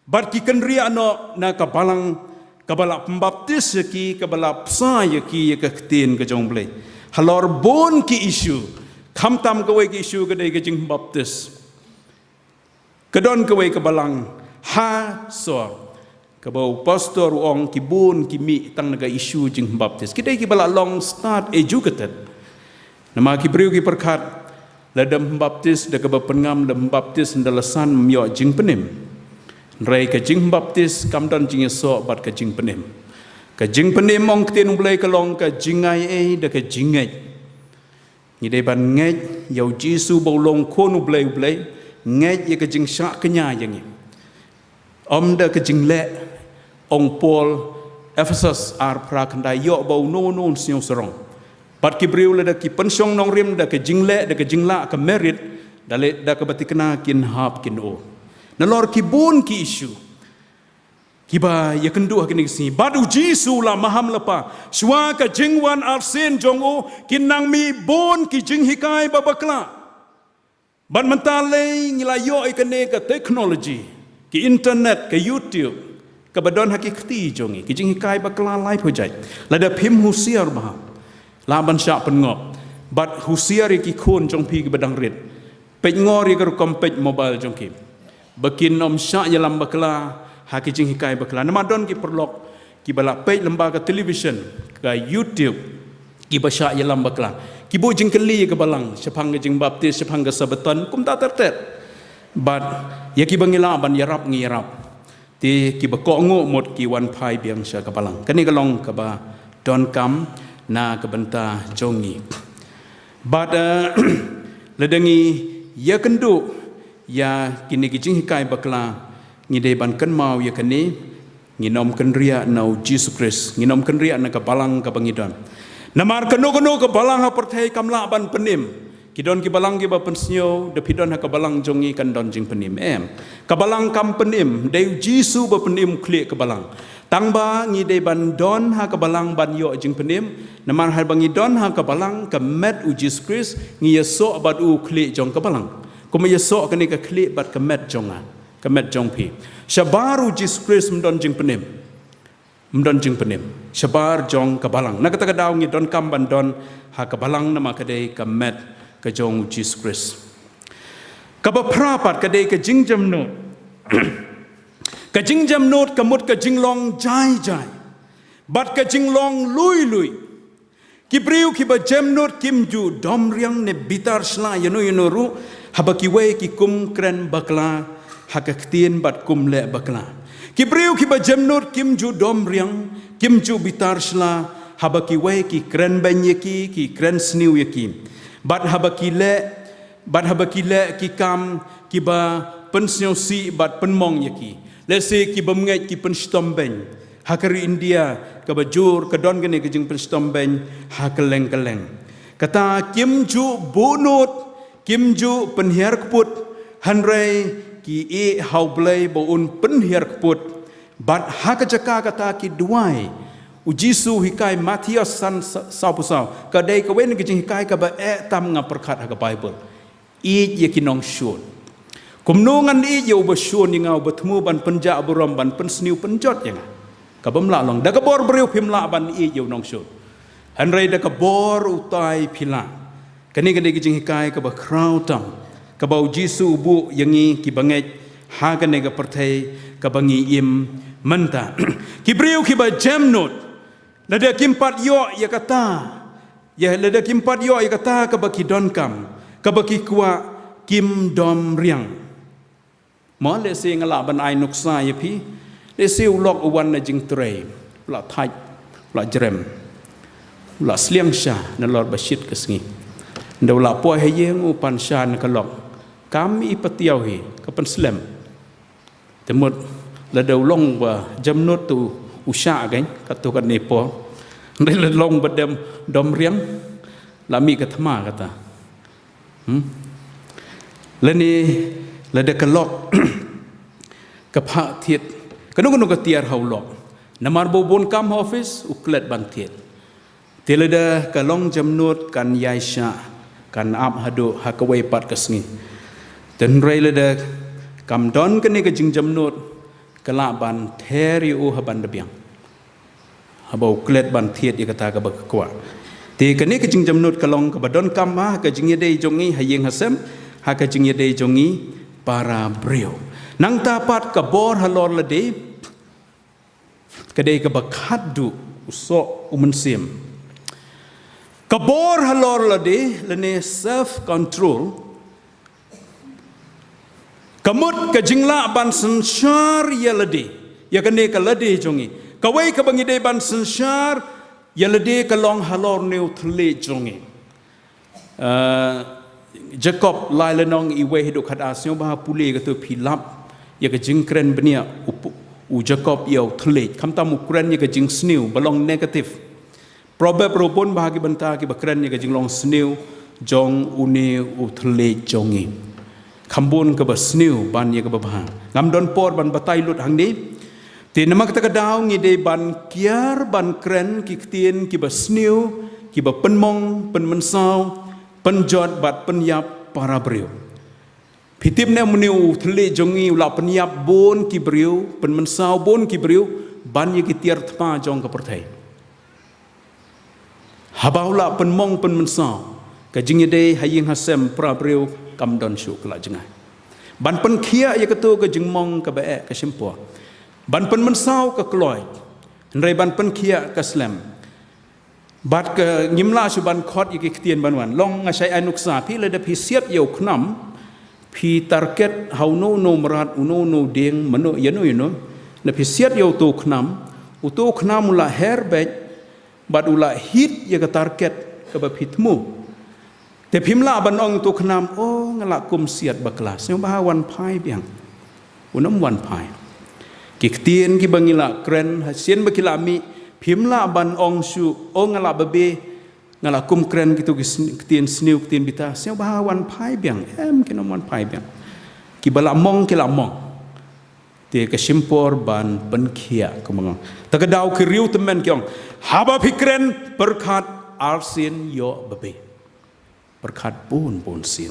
Bad ki kynriah noh na ka balang, kaba la pynbaptis ïa ki, kaba la bsa ïa ki ïa ka ktien ka jong u Blei. Halor bun ki issue, khamtam kawei ka issue ka dei ka jingbaptis. Ka don kawei ka balang ha sor, Kaba u pastor u ong ki bun ki mih tang na ka issue jingbaptis. Ki dei kiba la long start educated. Namar ki briew ki pyrkhat, lada ym baptis da kaba pynngam, da ym baptis da la san, ym ïoh jingpynim. Hynrei ka jingbaptis kam don jingïasoh bad ka jingpynim. Ka jingpynim, ong ktien U Blei, ka long ka jingai ei da ka jingngeit. Ngi dei ban ngeit ïa U Jisu ba u long Khun U Blei, U Blei, ngeit ïa ka jingshah kñia ïa ngi. Ym da ka jingleh, ong Paul, Ephesus ar phra khyndai, ïoh ba uno uno un sngew sarong. Bad ki briew lada ki pynshong nongrim da ka jingleh, da ka jinglah, ka merit, da leh da kaba thikna, kin hap kin o. Nalor ki bun ki issue kiba ïakynduh ha kine ki sngi. Bad U Jisu la maham lypa, shuwa ka jingwan arsien jong u, kin nang mih bun ki jinghikai ba bakla. Bad mynta lei ngi la ïoh ïa kane ka technology, ki internet, ka YouTube, kaba don ha ki kti jong ngi, ki jinghikai bakla lai phew jait. Lada phim husiar bha, lah ban shah pynngop. Bad husiar ïa ki khun jong phi kiba dang rit. Peit ngor ïa ka rukom peit mobile jong ki, ba kin ym shah ïalam bakla ha ki jinghikai bakla. Namar don ki paralok kiba la peit lyngba ka television, ka YouTube, kiba shah ïalam bakla. Ki buh jingkylli ïa ka Balang shaphang ka jingbaptis, shaphang ka Sabaton, kumta ter ter. Bad ïa kiba ngi lah ban ïarap ngi ïarap. Te kiba kohnguh mut ki wan phai biang sha ka Balang. Kane ka long kaba donkam na ka bynta jong ngi. Bad, eh, lada ngi ïakynduh ïa kine ki jinghikai bakla, ngi dei ban kynmaw ïa kane, ngin ym kynriah na U Jisu Khrist, ngin ym kynriah na ka Balang kaba ngi don. Namar kano kano ka balang ha pyrthei kam lah ban pynim. Ki don ki balang kiba pynsngew, da phi don ha ka Balang jong ngi kan don jingpynim. Em. Ka Balang kam pynim, dei U Jisu ba pynim u khlieh ka Balang. Tang ba ngi dei ban don ha ka Balang ban ïoh jingpynim, namar haba ngi don ha ka Balang, ka met U Jisu Khrist, ngi ïasoh bad u khlieh jong ka Balang. Kumba ïasoh kane ka khlieh bad ka met jong nga, ka met jong phi. Shabar U Jisu Khrist ym don jingpynim. Ym don jingpynim shabar jong ka Balang. Na kata ka daw ngi donkam ban don ha ka Balang namar ka dei ka met ka jong U Jisu Khrist. Kaba phra pat ka dei ka jingjemnud. Ka jingjemnud ka mut ka jinglong jai jai bad ka jinglong lui lui. Ki briew kiba jemnud kim ju dom riang ne bitar shla ïano ïano ruh, haba kiwei ki kum kren bakla ha ka ktien bad kum leh bakla. Ki briew kiba jemnud kim ju dom riang, kim ju bitar shla, haba kiwei ki kren beiñ ïa ki, ki kren sniew ïa ki. Bad haba ki leh, bad haba ki leh ki kam kiba pynsngewsih bad pynmong ïa ki. Lehse ki bym ngeit ki pynshitom beiñ. Ha ka ri India kaba jur ka don kane ka jingpynshitom beiñ ha kylleng kylleng. Kata kim ju buh nud, kim ju pynhiar kput, hynrei ki ïeh ha U Blei ba un pynhiar kput. Bad ha ka jaka kata ki duwai. U Jisu hikai Mathaios san sa-, sawphew saw. Ka dei kawei na ka jinghikai kaba eh tam nga pyrkhat ha ka Baibl. Ïeit ïa ki nongshun. Kumno ngan ïeit ïa uba shun ïa nga, uba thmu ban pynjah burom, ban pynsniew pynjot ïa nga? Kaba ym lah long. Da ka bor briew phim lah ban ïeit ïa u nongshun. Hynrei da ka bor utai phi lah. Kane ka dei ka jinghikai kaba khraw tam, kaba U Jisu u buh ïa ngi kiba ngeit ha kane ka pyrthei kaba ngi im mynta. Ki briew kiba jemnud, lada kim pat ïoh ïa kata, ïa lada kim pat ïoh ïa kata kaba ki donkam, kaba ki kwah, kim dom riang. Mo, lehse nga lah ban ai nuksa ïa phi. Lehse u lok u wan na jingtrei, u la thait, u la jrem, u la sliang sha nalor ba shit ka sngi. Ynda u la poi ha ïing u pan sha na ka lok. Kam i patiaw hi, ka pynslem. Te mut lada u long ba jemnud te u shah kein, katto katne por. Hynrei lada long ba dem dom riang, la mih ka thma kata. Hmm? Lane lada ka lok ka phah thied. Kano kano ka tiar ha u lok. Namar ba u bun kam ha office, u klet ban thied. Te lada ka long jemnud kan ïai shah, kan ap haduh ha kawei pat ka sngi. Te hynrei lada kam don kane ka jingjemnud, ka lah ban ther ïa u ha ban da biang. Haba u klet ban thied ïa kata kaba ka kwah. Te kane ka jingjemnud ka long kaba donkam ha ka jingïadei jong ngi ha ïing ha sem, ha ka jingïadei jong ngi para briew. Nangta pat ka bor halor lade, Ka dei kaba khatduh, u soh u mynsiem. Ka bor halor lade, lane self control, ka mut ka jinglah ban synshar ïa lade, ïa kane ka lade jong ngi. Kawei kaba ngi dei ban synshar ïa lade ka long halor une u thylliej jong ngi. Uh, Jakob lai lynnong iwei haduh khatar, sngewbha pule kato phi lap ïa ka jingkren bniah u, u Jakob ïa u thylliej. Khamtam u kren ïa ka jingsniew ba long negative. Proverb ruh bun bha ki bynta kiba kren ïa ka jinglong sniew jong une u thylliej jong ngi. Kham bun kaba sniew ban ïa kaba bha. Ngam don por ban batai lut hangne. Te namar kata ka daw ngi dei ban kiar ban kren ki ktien kiba sniew, kiba pynmong, pynmynsaw, pynjot bad pynïap para briew. Phi tip ne em, une u thylliej jong ngi u la pynïap bun ki briew, pynmynsaw bun ki briew ban ïa ki tiar thma jong ka pyrthei. Haba u la pynmong pynmynsaw, ka jingïadei ha ïing ha sem para briew kam don shuh ka la jngai. Ban pynkhiah ïa kato ka jingmong kaba eh ka shim por. Ban pynmynsaw ka kloi. Hynrei ban pynkhiah ka slem. Bad ka ngim lah shuh ban khot ïa ki ktien ban wan. Long nga shait ai nuksa, phi lada phi siat ïa u khnam, phi target ha uno uno mrad, uno uno dieng, mano ïano ïano. Lada phi siat ïa uto u khnam, uto u khnam u la her beit, bad u la hit ïa ka target kaba phi thmu. Te phim lah ban ong uto u khnam, "Oh, nga la kum siat bakla." Sngewbha wan phai biang. Un ym wan phai. Ki ktien kiba ngi la kren, ha sien ba ki la mih, phim lah ban ong shuh, "Oh, nga la babe, nga la kum kren kito ki sn-, ktien sniew, ktien bitar." Sngewbha wan phai biang. Em, kin ym wan phai biang. Kiba la mong ki la mong. Te ka shim por ban pynkhiah, ka mong. Ta ka daw ki riewtymmen ki ong, "Haba phi kren, pyrkhat arsien ïoh babe." Pyrkhat bun bun sien.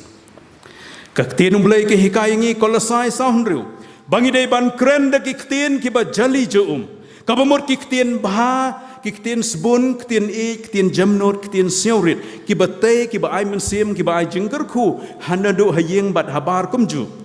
Ka ktien U Blei ka hikai ïa ngi, Kolosai saw hynriew, ba ngi dei ban kren da ki ktien kiba jali ja um. Kaba mut ki ktien bha, ki ktien sbun, ktien ïeit, ktien jemnud, ktien sngewrit, kiba tei, kiba ai mynsiem, kiba ai jingkyrkhu, ha naduh ha ïing bad habar kumjuh.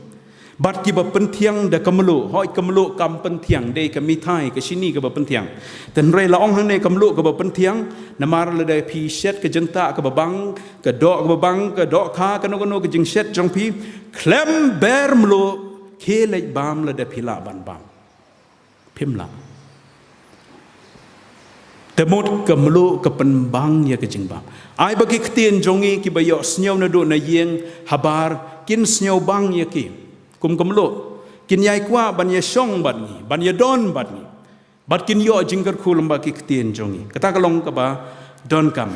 Bad kiba pynthiang da ka mluh, hooid ka mluh kam pynthiang, dei ka mithai, ka shini kaba pynthiang. Te hynrei la ong hangne ka mluh kaba pynthiang, namar lada phi shet ka jyntah kaba bang, ka doh kaba bang, ka dohkha, kano kano ka jingshet jong phi, khlem ber mluh, khie leit bam lada phi lah ban bam. Phim lah. Te mut ka mluh ka pynbang ïa ka jingbam. Ai ba ki ktien jong ngi kiba ïohsngew naduh na ïing habar kin sngewbang ïa ki. Kum ka mluh. Kin ïai kwah ban ïashong bad ngi, ban ïadon bad ngi. Bad kin ïoh jingkyrkhu lyngba ki ktien jong ngi. Kata ka long kaba donkam.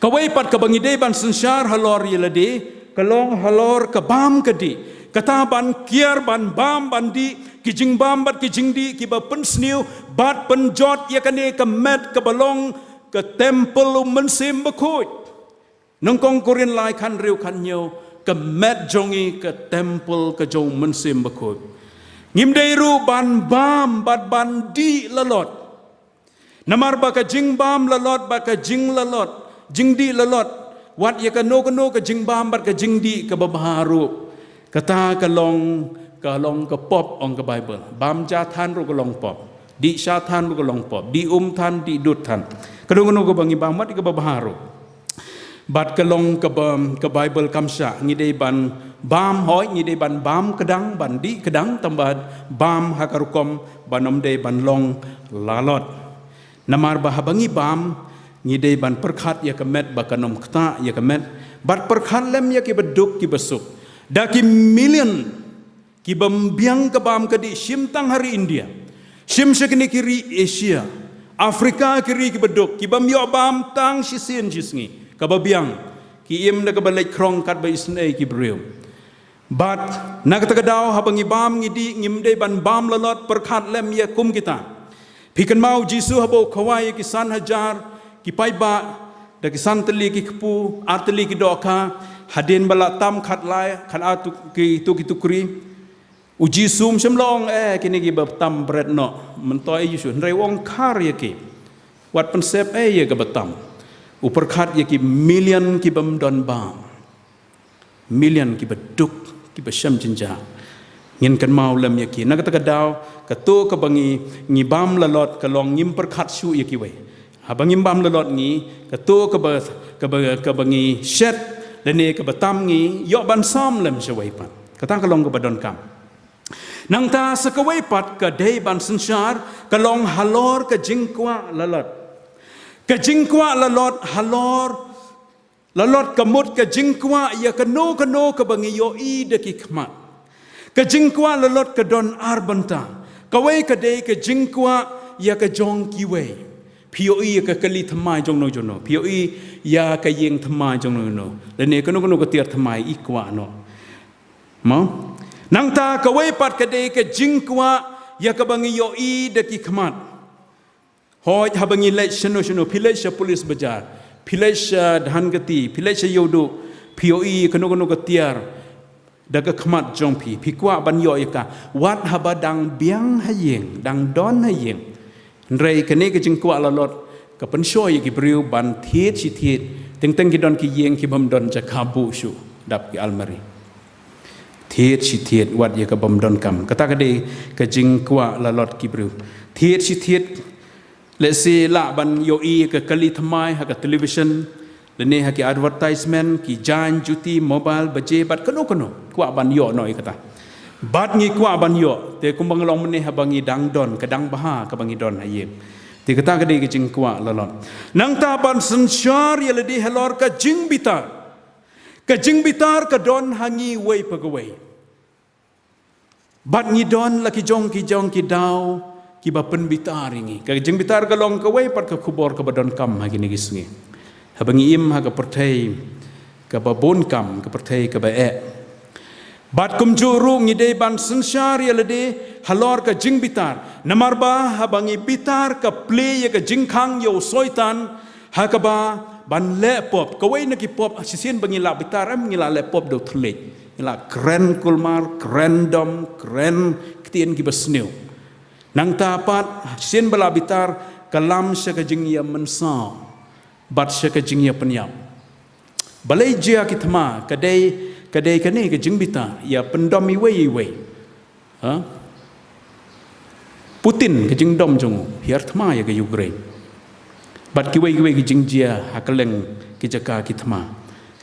Kawei pat kaba ngi dei ban synshar halor ïa lade, ka long halor ka bam ka dih. Kata ban kiar, ban bam, ban dih, ki jingbam bad ki jingdih kiba pynsniew bad pynjot ïa kane ka met kaba long ka templ u Mynsiem Bakhuid. Nyngkong Korinth lai khathynriew khathynñiew, ka met jong ngi ka templ ka jong u Mynsiem Bakhuid. Ngim dei ruh ban bam bad ban dih lalot. Namar ba ka jingbam lalot, ba ka jinglalot, jingdih lalot, wat ïa kano kano ka jingbam bad ka jingdih kaba bha ruh. Kata ka long, ka long ka pop, ong ka Baibl. Bam ja than ruh ka long pop. Dih sha than ruh ka long pop. Dih um than, dih dud than. Kano kano kaba ngi bam, wat ïa kaba bha ruh. Bad ka long kaba, ka Baibl kam shah, ngi dei ban bam, hooid, ngi dei ban bam kdang, ban dih kdang, tangba bam ha ka rukom ban ym dei ban long lalot. Namar ba haba ngi bam, ngi dei ban pyrkhat ïa ka met ba kan ym ktah ïa ka met, bad pyrkhat lem ïa kiba duk kiba suk. Da ki million, kibym biang ka bam ka dih, shim tang ha ri India, shim sha kine ki ri Asia, Africa, ki ri kiba duk, kibym ïoh bam tang shisien shisngi, kaba biang, ki im da kaba leit khrong katba isynei ki briew. Bad na kata ka daw haba ngi bam ngi dih, ngim dei ban bam lalot, pyrkhat lem ïa kum kita. Phi kynmaw Jisu haba u khawai ïa ki san hajar ki paidbah, da ki san tylli ki kpu, ar tylli ki dohkha, hadien ba la tam khatlai, khatar tu ki, tu ki tukri. U Jisu um shym la ong, "Eh, kine kiba tam bret noh, myntoi ei Jisu." Hynrei u ong, "Khar ïa ki. Wat pynsep ei ïa kaba tam." U pyrkhat ïa ki million kibym don bam. Million kiba duk, kiba shem jynjar. Ngin kynmaw lem ïa ki. Na kata ka daw, kato kaba ngi, ngi bam lalot ka long ngim pyrkhat shuh ïa kiwei. Haba ngim bam lalot ngi, kato kaba, kaba, kaba ngi shet, lane kaba tam ngi, ïoh ban sam lem shawei pat. Kata ka long kaba donkam. Nangta sa kawei pat ka dei ban synshar, ka long halor ka jingkwah lalot. Ka jingkwah lalot, halor lalot ka mut ka jingkwah ïa kano kano kaba ngi ïohi da ki khmat. Ka jingkwah lalot ka don ar bynta. Kawei ka dei ka jingkwah ïa ka jong kiwei. Phi ïohi ïa ka kali thymmai jong no jong no. Phi ïohi ïa ka ïing thymmai jong no jong no. Lane kano kano ka tiar thymmai i kwah noh. Mo? Nangta kawei pat ka dei ka jingkwah ïa kaba ngi ïohi da ki khmat. Hooid, haba ngi leit shano shano, phi leit sha Police Bazar, phi leit sha Dhankheti, phi leit sha Ïewduh, phi ïohi kano kano ka tiar da ka khmat jong phi, phi kwah ban ïoh ïa ka, wat haba dang biang ha ïing, dang don ha ïing. Hynrei kane ka jingkwah lalot ka pynshoi ïa ki briew ban thied shi thied, teng teng ki don ki ïing ki bym don jaka buh shuh, dap ki almari. Thied shi thied wat ïa ka bym donkam. Kata ka dei ka jingkwah lalot ki briew. Thied shi thied, lehse lah ban ïohi ka kali thymmai ha ka television, lane ha ki advertisement, ki jaiñ juti, mobile, baje, bad kano kano. Kwah ban ïoh noh ïa kata. Bad ngi kwah ban ïoh, te kumba nga la ong mynne haba ngi dang don, ka dang bha kaba ngi don ha ïing. Te kata ka dei ka jingkwah lalot. Nangta ban synshar ïa lade halor ka jingbitar. Ka jingbitar ka don ha ngi uwei pa uwei. Bad ngi don la ki jong ki jong ki daw kiba pynbitar ïa ngi. Ka jingbitar ka long kawei pat ka khubor kaba donkam ha kine ki sngi. Haba ngi im ha ka pyrthei kaba bun kam, ka pyrthei kaba eh. Bad kumjuh ruh ngi dei ban synshar ïa lade halor ka jingbitar. Namar ba haba ngi bitar ka plie ïa ka jingkhang ïa u Soitan, ha kaba ban leh pop, kawei na ki pop, shisien ba ngi la bitar em, ngi la leh pop da u thylliej. Ngi la kren kulmar, kren dom, kren ktien kiba sniew. Nangta pat, shisien ba la bitar, ka lam sha ka jingïamynsaw bad sha ka jingïapynïap. Balei jia ki thma, ka dei, ka dei kane ka jingbitar, ïa pyndom iwei iwei. Ha? Putin ka jingdom jong u, hiar thma ïa ka Ukraine. Bad kiwei kiwei ki jingjia ha kylleng ki jaka ki thma.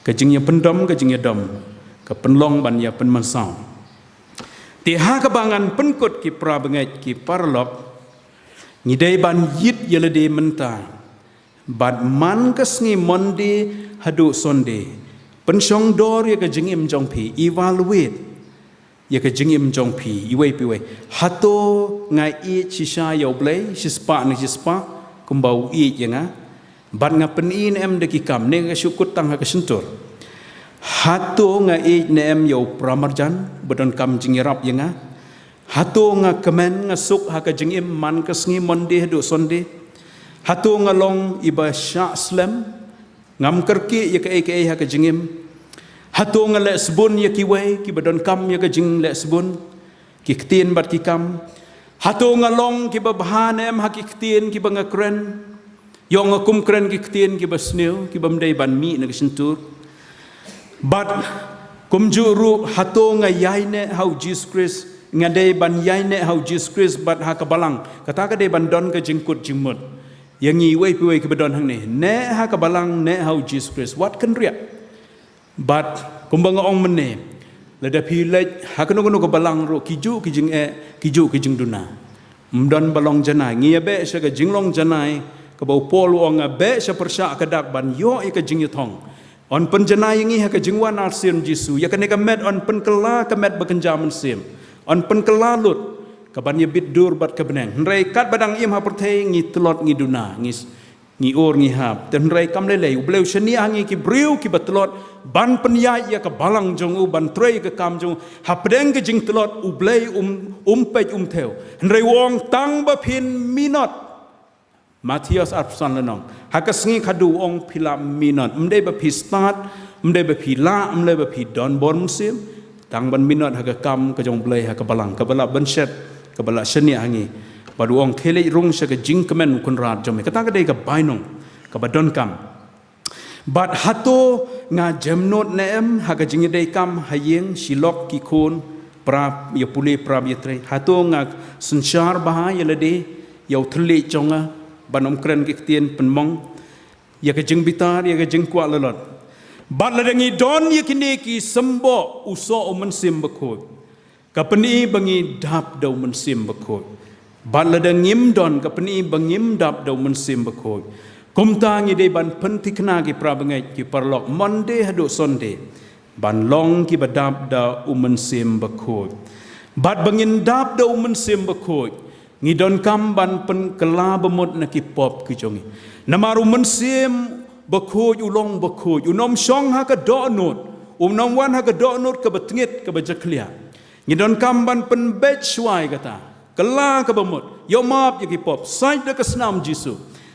Ka jingïapyndom, ka jingïadom, ka pynlong ban ïapynmynsaw. Te ha kaba ngan pynkut ki para bangeit ki paralok, ngi dei ban ïit ïa lade mynta. Bad man ka sngi Monday haduh Sunday, pynshong dor ïa ka jingim jong phi, evaluate ïa ka jingim jong phi, iwei pa iwei. Hato nga ïeit shisha ïa U Blei, shispah ne shispah, kumba u ïeit ïa nga. Bad nga pyni ne em da ki kam, ne nga shu kut tang ha ka shyntur. Hato nga ïeit ne em ïa u paramarjan, ba donkam jingïarap ïa nga. Hato nga kmen nga suk ha ka jingim man ka sngi Monday haduh Sunday. Hato nga long iba shah slem, ngam kyrkieh ïa kaei kaei ha ka jingim. Hato nga leh sbun ïa kiwei, kiba donkam ïa ka jingleh sbun. Ki ktien bad ki kam. Hato nga long kiba bha ne em ha ki ktien kiba nga kren. Ïoh nga kum kren ki ktien kiba sniew, kibym dei ban mih na ka shyntur. Bad kumjuh ruh hato nga ïaineh ha U Jisu Khrist, nga dei ban ïaineh ha U Jisu Khrist bad ha ka balang. Kata ka dei ban don ka jingkut jingmut. Ïa ngi iwei pa iwei kiba don hangne. Neh ha ka balang, neh ha U Jisu Khrist. Wat kynriah. Bad kumba nga ong mynne, lada phi leit ha kano kano ka balang ruh, kijuh ki jingeh, kijuh ki jingduna. Ym don ba long janai, ngi ïa beh sha ka jinglong janai, kaba u Paul u ong nga beh sha pyrshah ka dak ban ïoh ïa ka jingïathong. Yn pynjanai ïa ngi ha ka jingwan arsien Jisu, ïa kane ka met yn pynkylla ka met ba kynja mynsiem. Yn pynkylla lut ka ban ïabit dur bad ka bneng. Hynrei katba dang im ha pyrthei ngi tlot ngi duna, ngi s-, ngi ur ngi hap. Te hynrei kam lei lei, U Blei u shaniah ha ngi ki briew kiba tlot ban pynïaid ïa ka balang jong u, ban trei ïa ka kam jong u. Hapdeng ka jingtlot U Blei um, um peit um thew. Hynrei u ong tang ba phin minot. Mathaios arphew san lynnong. Ha ka sngi khadduh u ong phi lah minot. Ym dei ba phi stad, ym dei ba phi lah, ym dei ba phi don bor mynsiem. Tang ban minot ha ka kam ka jong U Blei ha ka balang, kaba lah bynshet, kaba lah shaniah ha ngi. Bad u ong khie leit rung sha ka jingkmen u Kynrad jong me. Kata ka dei ka bainong kaba donkam. Bad hato nga jemnud ne em ha ka jingïadei kam ha ïing, shi lok ki khun, para ïa pule, para ïa trei. Hato nga synshar bha ïa lade ïa u thylliej jong nga ban ym kren ki ktien pynmong, ïa ka jingbitar, ïa ka jingkwah lalot? Bad lada ngi don ïa kine ki symbol u soh u Mynsiem Bakhuid, ka pyni ba ngi dap da u Mynsiem Bakhuid. Bad lada ngim don, ka pyni ba ngim dap da u Mynsiem Bakhuid. Kumta ngi dei ban pynthikna, ki para bangeit, ki paralok, Monday haduh Sunday, ban long kiba dap da u Mynsiem Bakhuid. Bad ba ngin dap da u Mynsiem Bakhuid, ngi donkam ban pynkylla bamut na ki pop ki jong ngi. Namar u Mynsiem Bakhuid u long bakhuid, un ym shong ha ka dohnud, un ym wan ha ka dohnud kaba tngit, kaba jakhlia. Ngi donkam ban pynbeit shuwa ïa kata. Kylla ka bamut, ïoh map ïa ki pop, sait da ka snam Jisu.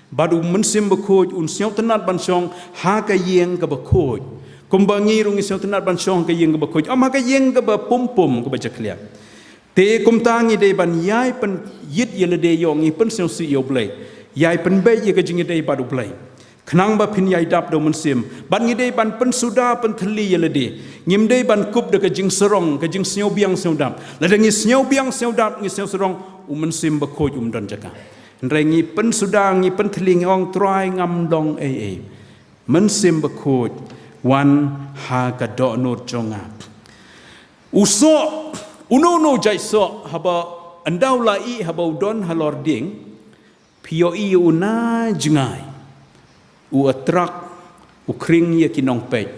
Bad u Mynsiem Bakhuid un sngewtynnat ban shong ha ka ïing kaba khuid. Kumba ngi ruh ngi sngewtynnat ban shong ha ka ïing kaba khuid, ym ha ka ïing kaba pum pum, kaba jakhlia. Te kumta ngi dei ban ïai pynïit ïa lade, ïoh ngi pynsngewsih ïa u Blei, ïai pynbeit ïa ka jingïadei bad u Blei, khnang ba phin ïai dap da u Mynsiem. Bad ngi dei ban pynsuda, pynthylli ïa lade. Ngim dei ban kup da ka jingsarong, ka jingsngewbiang sngewdap. Lada ngi sngew biang sngewdap, ngi sngew sarong, u Mynsiem Bakhuid um don jaka. Hynrei ngi pynsuda, ngi pynthylli, ngi ong, Trai, ngam long ei ei. Mynsiem Bakhuid, wan ha ka dohnud jong nga. U soh, uno uno jait soh, haba ynda u la ïeh, haba u don halor dieng, phi ïohi u na jngai, u atrak, u khring ïa ki nongpeit.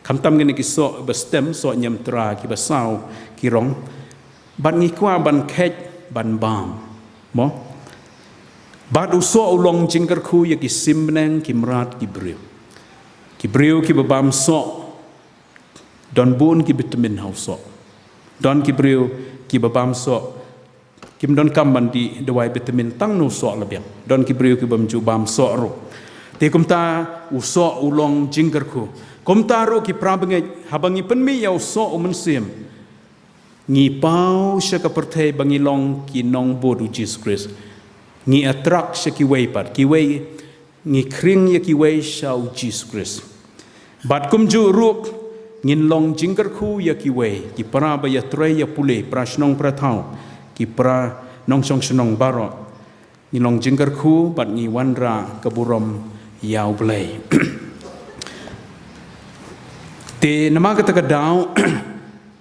Khamtam kine ki soh ba stem, soh niamtra, kiba saw ki rong. Bad ngi kwah ban kheit, ban bam, mo? Bad u soh u long jingkyrkhu ïa ki sim bneng, ki mrad, ki briew. Ki briew kiba bam soh, don bun ki vitamin ha u soh. Don ki briew kiba bam soh, kim donkam ban dih dawai vitamin, tang na u soh la biang. Don ki briew ki bym ju bam soh ruh. Te kumta u soh u long jingkyrkhu. Kumta ruh, ki para bangeit, haba ngi pynmih ïa u soh u Mynsiem, ngi paw sha ka pyrthei ba ngi long ki nongbud u Jisu Khrist. Ngi atrak sha kiwei pat, kiwei, ngi khring ïa kiwei sha u Jisu Khrist. Bad kumjuh ruh, ngin long jingkyrkhu ïa kiwei, ki para ba ïatrei ïapule, para shnong para thaw, ki para nongshong shnong baroh. Ngi long jingkyrkhu bad ngi wanrah ka burom ïa u Blei. Te namar kata ka daw,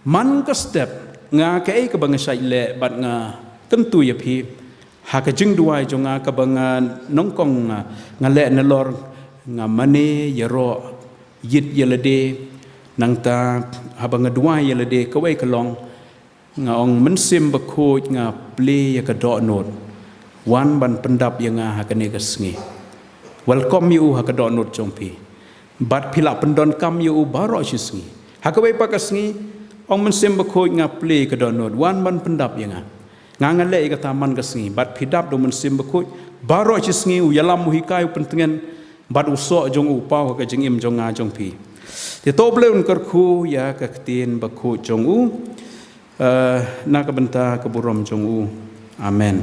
man ka step, nga kaei kaba nga shait leh bad nga kyntu ïa phi ha ka jingduwai jong nga, kaba nga nyngkong nga, nga leh nalor, nga mane ïaroh ïit ïa lade. Nangta haba nga duwai ïa lade, kawei ka long, nga ong, Mynsiem Bakhuid, nga plie ïa ka dohnud, wan ban pyndap ïa nga ha kane ka sngi. Welcome ïa u ha ka dohnud jong phi. Bad phi lah pyndonkam ïa u baroh shi sngi. Ha kawei pat ka sngi, ong, Mynsiem Bakhuid, nga plie ïa ka dohnud, wan ban pyndap ïa nga. Nga, nga leh ïa kata man ka sngi. Bad phi dap da u Mynsiem Bakhuid, baroh shi sngi u ïalam, u hikai, u pyntngen, bad u soh jong u u paw ha ka jingim jong nga jong phi. Te to U Blei un kyrkhu ïa ka ktien bakhuid jong u, eh, na ka bynta ka burom jong u. Amen.